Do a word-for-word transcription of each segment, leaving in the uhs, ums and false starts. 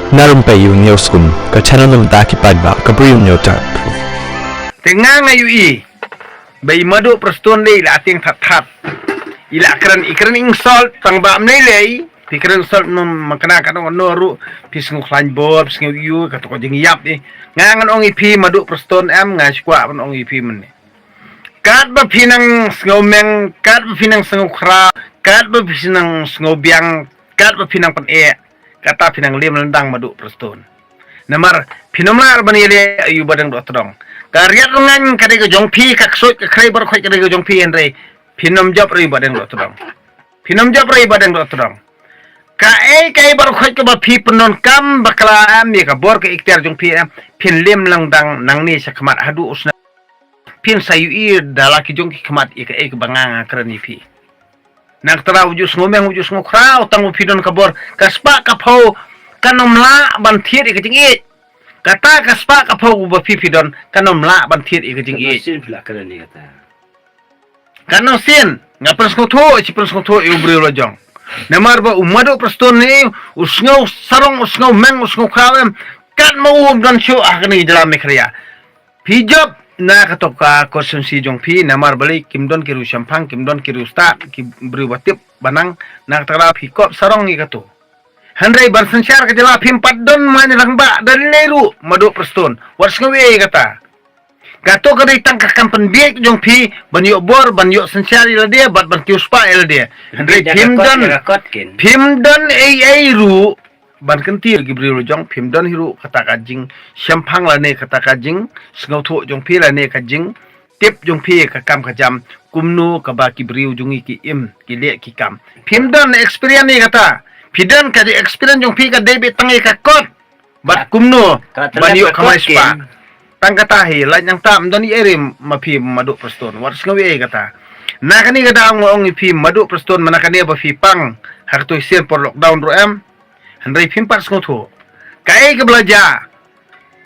Na rympei ïa u Newskum, ka channel na bynta ki paidbah, ka briew u Newskum. Te nga nga ïohi ba i Madu Prestone de i la tieng that that. I la kren, i kren insult, tang ba mlei lei, phi kren insult, no, ma kane ka no, no ruh, phi sngew khlaiñ bor, phi sngew ïoh, kato ka jingïap i. Nga ngan ong ïa phi Madu Prestone em, nga shu kwah ban ong ïa phi mynne. Katba phi nang sngew meng, katba phi nang sngew khraw, katba phi nang sngew biang, katba phi nang pyneh, kata phi nang lem lyndang Madu Prestone. Namar phin ym lah ban ïaleh ïa u Badeng Dohtdong. Ka riat rngaiñ ka dei ka jong phi, ka ksuid ka khrei baroh khoit ka dei ka jong phi, hynrei phin ym jop ïa u Badeng Dohtdong. Phin ym jop ïa u Badeng Dohtdong. Kaei kaei baroh khoit kaba phi pyndonkam bakla em, ïa ka bor ka iktiar jong phi em, phin lem lyndang nangne sha khmat haduh u snem. Phin sa ïohi da la ki jong ki khmat ïa kaei kaba nga nga kren ïa phi. Na kata u ju sngew meng, u ju sngew khraw, tang ba phi don ka bor, ka spah ka phew kan ym lah ban thied ïa ka jingïeit. Kata ka spah ka phew ba phi phi don kan ym lah ban thied ïa ka jingïeit. Katno sien phi la kren ïa kata? Katno sien, nga pynsngewthuh, shi pynsngewthuh ïa u briew la jong. Namar ba u Madu Prestone ne u sngew sarong, u sngew meng, u sngew khraw em, katno u don shuh ha kane ka jylla Meghalaya. Phi jop na kato ka constituency jong phi, namar balei kim don ki riew shemphang, kim don ki riew stad, ki briew ba tip ba nang, na kata ka daw phi kop sarong ïa kato. Hynrei ban synshar ka jylla phim pat don maiñ rangbah da lei ruh, Madu Prestone. Wat sngew ïa kata. Kato ka dei tang ka kam pynbieit jong phi, ban ïoh bor, ban ïoh synshar ïa lade, bad ban kiew spah ïa lade. Hynrei phim don, phim don ei ei ruh, ban kyntiew ki briew la jong, phim don hi ruh kata ka jingshemphang lane kata ka jingsngewthuh jong phi lane ka jingtip jong phi ka kam ka jam, kumno kaba ki briew jong ngi ki im, ki leh ki kam. Phim don experience ïa kata. Phi don ka experience jong phi ka dei beit tang ïa ka kot. Bad kumno ban ïoh kamai spah. Tang kata hi, lait nangta ym don ei ei ruh ma phi Madu Prestone. Wat sngew ïa kata. Na kane ka daw nga ong ïa phi Madu Prestone, mynta kane ba phi pang ha kato sien por lockdown ruh em. Hynrei phim pat sngewthuh. Kaei kaba la jia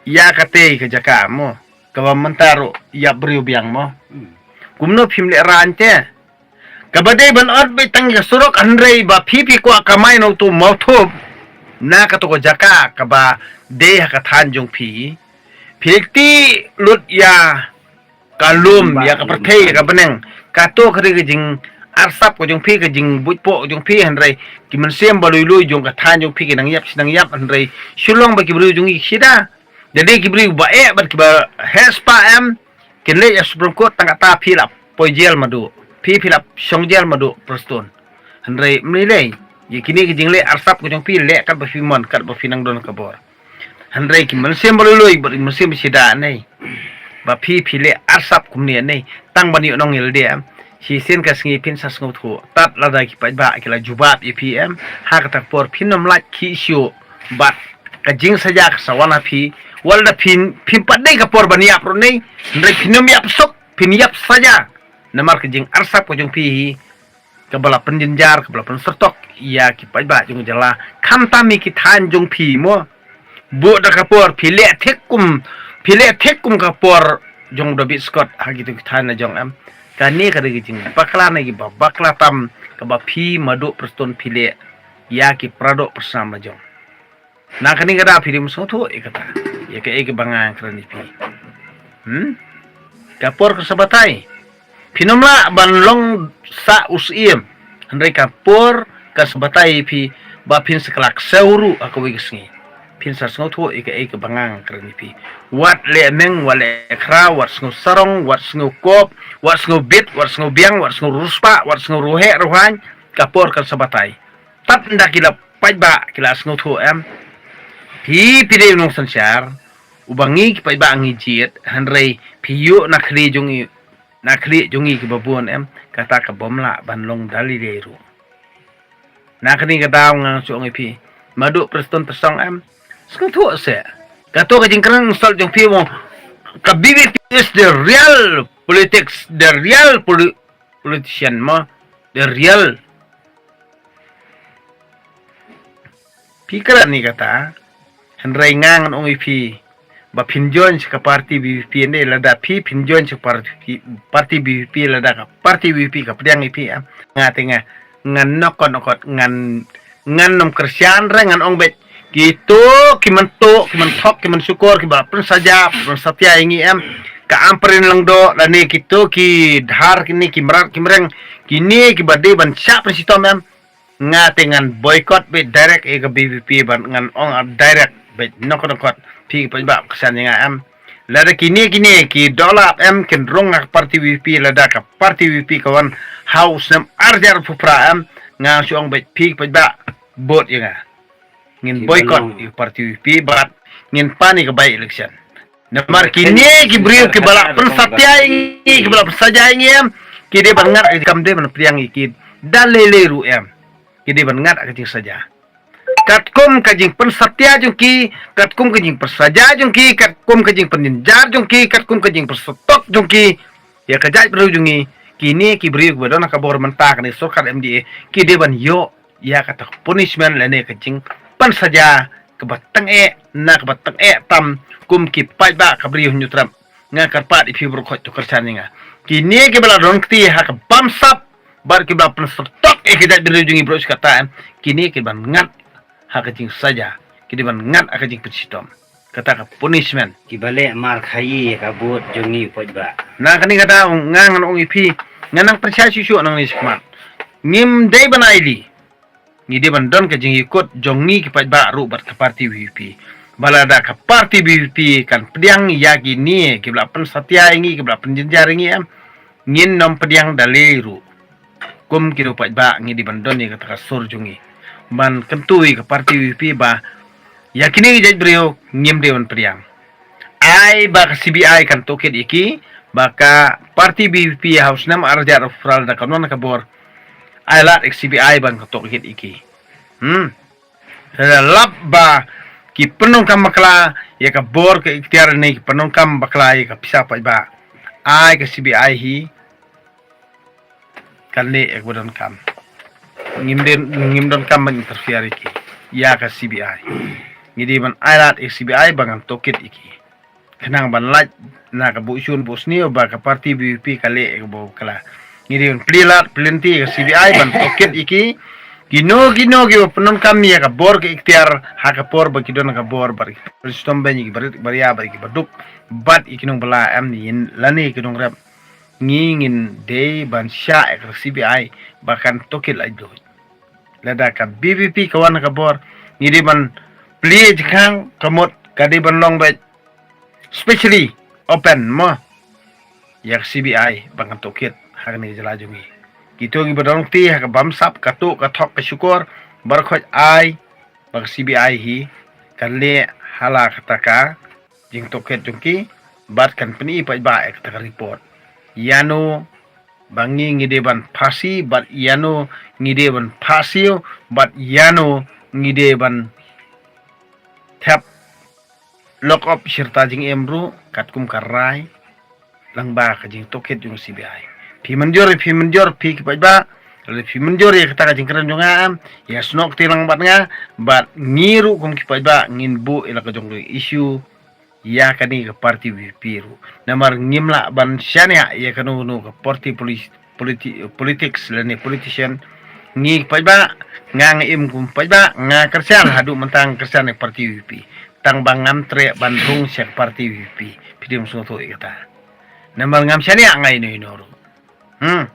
ïa katei ka jaka mo, kaba mynta ruh ïap briew biang mo. Kumno phim lehraiñ te? Kaba dei ban ot beit tang ïa ka surok, hynrei ba phi phi kwah kamai na uto u mawthup na kato ka jaka kaba dei ha ka thaiñ jong phi. Phi leit tih lut ïa ka lum, ïa ka pyrthei, ïa ka bneng. Kato ka dei ka jingarsap ka jong phi, ka jingbuit poh ka jong phi, hynrei ki mynsiem ba lui lui jong ka thaiñ jong phi ki nang ïap shi nang ïap, hynrei shu long ba ki briew jong ngi ki shida. Da dei ki briew ba eh bad kiba heh spah em, kin leit ïa Supreme Court, tang kata phi la poi jel Madu. Phi phi la shong jel Madu Prestone. Hynrei mlei lei, ïa kine ki jingleh arsap ka jong phi, leh katba phi mon, katba phi nang don ka bor. Hynrei ki mynsiem ba lui lui bad ki mynsiem ba shida ne, ba phi phi leh arsap kumne ne, tang ban ïoh nong ïa lade em. Shisien ka sngi phin sa sngewthuh tad lada ki paidbah ki la jubab ïa phi em. Ha kata ka por phin ym lait khih shuh bad ka jingsaja ka sa wan ha phi. Wat la phin, phin pat dei ka por ban ïap ruh ne, hynrei phin ym ïap suk, phin ïap saja. Namar ka jingarsap ka jong phi hi, kaba la pynjynjar, kaba la pynsyrtok ïa ki paidbah jong ka jylla, khamtam ïa ki thaiñ jong phi mo. Buh da ka por phi leh thik kum, phi leh thik kum ka por jong u David Scott ha kito ki thaiñ la jong em. Kane ka dei ka jingbakla ne kiba bakla tam kaba phi Madu Prestone phi leh ïa ki paradoh parasnam la jong. Na kane ka daw phi dei ban sngewthuh ïa kata, ïa kaei kaba nga kren ïa phi. Hmm? Ka por kan sa batai. Phin ym lah ban long sah u syiem. Hynrei ka por kan sa batai ïa phi ba phin sa kylla ksew ruh ha kawei ka sngi. Phin sa sngewthuh ïa kaei kaba nga kren ïa phi. Wat leh meng, wat leh khraw, wat sngew sarong, wat sngew kop, wat sngew bit, wat sngew biang, wat sngew riewspah, wat sngew riewheh riewhaiñ, ka por kan sa batai. Tad ynda ki la paidbah ki la sngewthuh em. Phi phi dei u nongsynshar uba ngi ki paidbah ngi jied, hynrei phi ïoh na khlieh jong ngi, na khlieh jong ngi kiba bun em, kata ka bym lah ban long da lei lei ruh. Na kane ka daw nga shu ong ïa phi, Madu Prestone Tynsong em, sngewthuh seh. Kato ka jingkren insult jong phi mo, ka B B P is the real politics, the real poli-, politician mo, the real. Phi kren ïa kata, hynrei nga ngan ong ïa phi ba phin join sha ka party B B P ne, lada phi phin join sha ka party, party B B P, lada ka party B B P ka pdiang ïa phi em. Nga te nga, ngan nokot nokot, ngan, ngan ym kyrshan re, ngan ong beit, Kito ki man tuh, ki man thok, ki man shukor, ki ba pynsaja, pynsatia ïa ngi em. Ka Ampareen Lyngdoh lane kito ki Dhar kine ki Mrad ki Mreng, kine ki ba dei ban shah pynshitom em. Nga te ngan boycott beit direct ïa ka B B P, ban ngan ong direct beit nokot nokot. Phi ki paidbah kyrshan ïa nga em. Lada kine kine ki dohnud em kin rung ha ka party B B P, lada ka party B B P ka wan ha u snem ar hajar arphew phra em, nga shu ong beit phi ki paidbah vote ïa nga. Ngin boycott ïa ka party B B P bad ngin pan ïa ka by election. Namar kine ki briew ki ba la pynsatia ïa ngi, ki ba la pynsaja ïa ngi em, ki dei ban ngat, kam dei ban pdiang ïa ki da lei lei ruh em. Ki dei ban ngat ka jingsaja. Katkum ka jingpynsatia jong ki, katkum ka jingpynsaja jong ki, katkum ka jingpynjynjar jong ki, katkum ka jingpynsatok jong ki ïa ka jaitbynriew jong ngi, kine ki briew ki ba don ha ka bor mynta kane sorkar M D A, ki dei ban ïoh ïa kata ka punishment lane ka jingpynsaja ka ba tyngeh na ka ba tyngeh tam kum ki paidbah ka Bri u Hynñiewtrep. Nga kyrpad ïa phi baroh khoit to kyrshan ïa nga. Kine ki ba la don kti ha ka bamsap bad ki ba la pynsatok ïa ka jaitbynriew jong ngi baroh shi katta em, kine ki ban ngat ha ka jingsaja, ki dei ban ngat ha ka jingpynshitom. Kata ka punishment. Ki ba leh markhaïi ïa ka vote jong ngi paidbah. Na kane kata nga ngan ong ïa phi, nga nang pyrshah shuh shuh nangne shakhmat. Ngim dei ban ailad. Ngi dei ban don ka jingïakut jong ngi ki paidbah ruh bad ka party B B P. Ba lada ka party B B P kan pdiang ïa kine ki ba la pynsatia ïa ngi, ki ba la pynjynjar ïa ngi em, ngin nym pdiang da lei ruh. Kum ki ruh paidbah ngi dei ban don ïa kata ka sur jong ngi ban kyntu ïa ka party B B P ba ïa kine ki jaitbynriew ngim dei ban pdiang. Ai ba ka C B I kan tohkit ïa ki, ba ka party B B P ha u snem ar hajar arphew phra da ka non ka bor. Ai lad ïa ka C B I ban ka tohkit ïa ki. Hmm. Lada lap ba ki pyndonkam bakla ïa ka bor ka iktiar ne ki pyndonkam bakla ïa ka pisa paidbah, ai ka C B I hi kan leh ïa ka ba donkam. Ngim don, ngim donkam ban interfere ïa ki, ïa ka C B I. Ngi dei ban ai lad ïa ka C B I ban ngan tohkit ïa ki. Khnang ban lait na ka buh shun buh sniew ba ka party B B P ka leh ïa ka bor bakla. Ngi dei ban plie lad plie lynti ïa ka C B I ban tohkit ïa ki. Kino kino ki ba pyndonkam ïa ka bor ka iktiar ha ka por ba ki don ha ka bor, bad ki pynshitmbeiñ ïa ki barit baria bad ki baduk bad ïa ki nongbylla em ne lane ki nongrep, ngi ngin dei ban shah ïa ka C B I ba kan tohkit laitluid. Lada ka B B P ka wan ha ka bor, ngi dei ban plie jingkhang, ka mut ka dei ban long beit specially open mo ïa ka C B I ba kan tohkit ha kane ka jylla jong ngi. Kito ki ba don kti ha ka bamsap, ka tuh, ka thok, ka shukor, baroh khoit ai ba ka C B I hi kan leh ha la kata ka jingtohkit jong ki bad kan pyni paidbah ïa kata ka report. Ïano ba ngi ngi dei ban phasi bad ïano ngi dei ban phasi bad ïano ngi dei ban thep lock up shirta jingim ruh katkum ka rai lyngba ka jingtohkit jong C B I. Phi mynjur, phi mynjur, phi ki paidbah, lada phi mynjur ïa kata ka jingkren jong nga em, ïa snoh kti lang bad nga, bad ngi ruh kum ki paidbah ngin buh ïa la ka jong ka issue ïa kane ka party B B P ruh. Namar ngim lah ban shaniah ïa kano kano ka party poli-, politi-, politics lane politician. Ngi paidbah, nga nga im kum paidbah, nga kyrshan haduh mynta nga kyrshan ïa party B B P. Tang ba ngam treh ban rung sha ka party B B P. Phi dei ban sngewthuh ïa kata. Namar ngam shaniah nga ïa ino ino ruh. Hmm.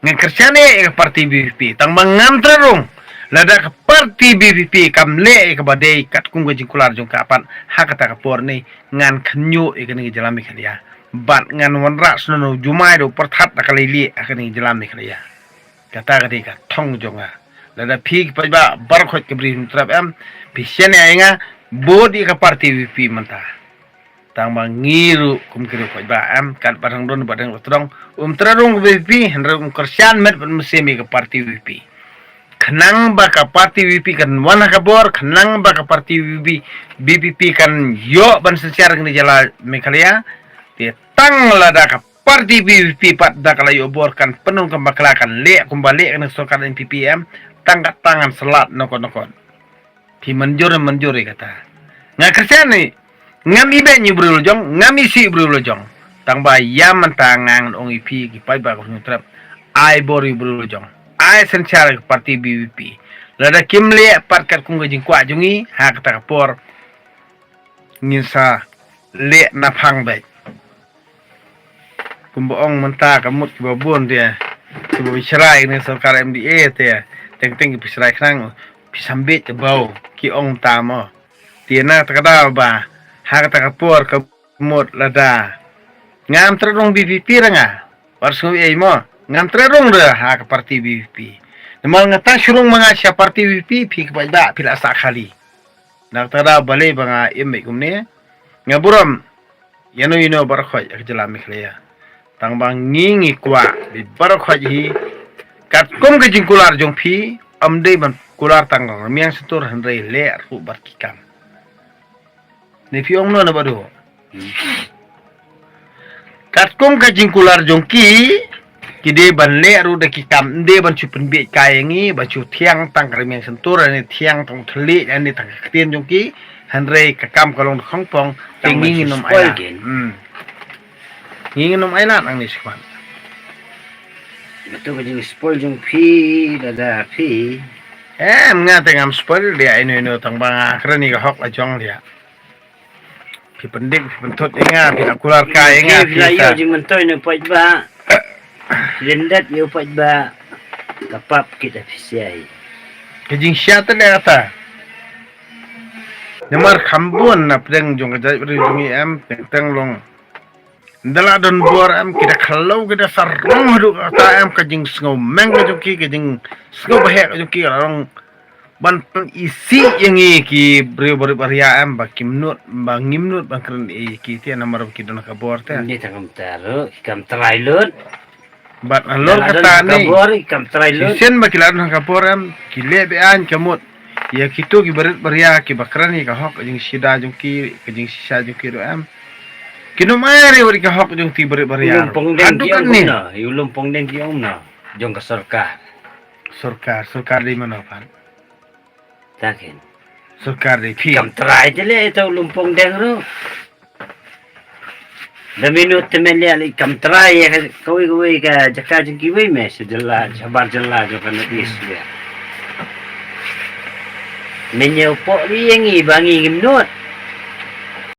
Ngan kyrshan ïa ka party B B P, tang ba ngam treh rung. Lada ka party B B P kam leh ïa ka ba dei katkum ka jingkular jong ka pat ha kata ka por ne ngan khynñiuh ïa kane ka jylla Meghalaya. Bad ngan wanrah snoh u jumai da u pyrthat da ka leilieh ha kane ka jylla Meghalaya. Kata ka dei ka thong jong nga. Lada phi ki paidbah baroh khoit ka Bri u Hynñiewtrep em, phi shaniah ïa nga, vote ïa ka party B B P mynta. Tang ba ngi ruh kum ki ruh paidbah em, kat ba dang don ba dang ba tdong, um treh rung ka B B P, hynrei um kyrshan met bad mynsiem ïa ka party B B P. Khnang ba ka party B B P kan wan ha ka bor, khnang ba ka party B B P, B B P kan ïoh ban synshar ïa kane ka jylla Meghalaya. Te tang lada ka party B B P pat da ka la ïoh bor kan pyndonkam bakla, kan leh kumba leh kane ka sorkar N P P em, tang kat tang ngan sa lad nokot nokot. Phi mynjur, mynjur ïa kata. Nga kyrshan ne, ngam ibeiñ ïa u briew la jong, ngam isih ïa u briew la jong. Tang ba ïa mynta nga ngan ong ïa phi ki paidbah ka Hynñiewtrep, ai bor ïa u briew la jong, ai synshar ïa ka party B B P. Lada kim leh pat katkum ka jingkwah jong ngi, ha kata ka por ngin sa leh naphang beit. Kumba ong mynta ka mut kiba bun te, kiba pynshrai ne sorkar M D A te, teng teng ki pynshrai khnang, phi sam beit te bau, ki ong mynta mo. Te na kata ka daw ba, ha kata ka por ka mut lada ngam treh rung V P P ra nga, wat sngew ei mo, ngam treh rung re ha ka parti V P P. Namar nga tang shu rung ma nga sha parti V P P, phi ka paidbah phi la sah khali. Na kata ka daw balei ba nga im beit kumne, nga burom ïano ïano baroh khoit ha ka jylla Meghalaya. Tang ba ngi ngi kwah beit baroh khoit hi, katkum ka jingkular jong phi, ym dei ban kular tang rmiang syntur hynrei leh ruh bad ki kam. Ne phi ong no na ba do. Katkum ka jingkular jong ki, ki dei ban leh ruh da ki kam, ym dei ban shu pynbiej kai ïa ngi, ban shu thiang tang ka rmiang syntur, ne thiang tang thylliej, ne tang ka ktien jong ki, hynrei ka kam ka long da khongpong, te ngi ngin ym ailad. Hmm. Ngi ngin ym ailad nangne shakhmat. Ito ka jingspoil jong phi, lada phi. Em, nga te ngam spoil, dia ino ino tang ba nga kren ïa ka hok la jong dia. Phi pyndip, phi pynthut ïa nga, phi la kular kai ïa nga, phi la ïoh jingmyntoi na u paidbah. Phi lyndet ïa u paidbah. Ka pap kit ha phi siai. Ka jingshisha te leh kata. Namar kham bun na pdeng jong ka jaitbynriew jong ngi em, teng teng long. Ynda la don bor em, ki da khlaw, ki da sarong haduh kata em, ka jingsngew meng ka jong ki, ka jingsngew baheh ka jong ki, ka la long ban pyn isih ïa ngi ki briew barit baria em, ba kim nud, ba ngim nud ban kren ïa ki te namar ba ki don ha ka bor te. Ni ta kam taru, ki kam trai lut. Bad halor kata ni. Ka bor, ki kam trai lut. Shisien ba ki la don ha ka bor em, ki leh be-aiñ ka mut ïa kito ki barit baria kiba kren ïa ka hok jingshisha jong ki, ka jingshisha jong ki ruh em. Kin ym ai ruh ïa ka hok jong ki barit baria. Lum pong deng ki ong kumno, ïa u lum pong deng ki ong kumno jong ka sorkar. Sorkar, sorkar dei mano pat? Takin. Sorkar dei phi. Kam trai te leh ito lum pong deng ruh. Da minot te me leh leh kam trai ïa ka, kawei kawei ka jaka jong kiwei me sha jylla, shabar jylla jong ka North East leh. Me ñiew pok ri ïa ngi ba ngi ngim nud.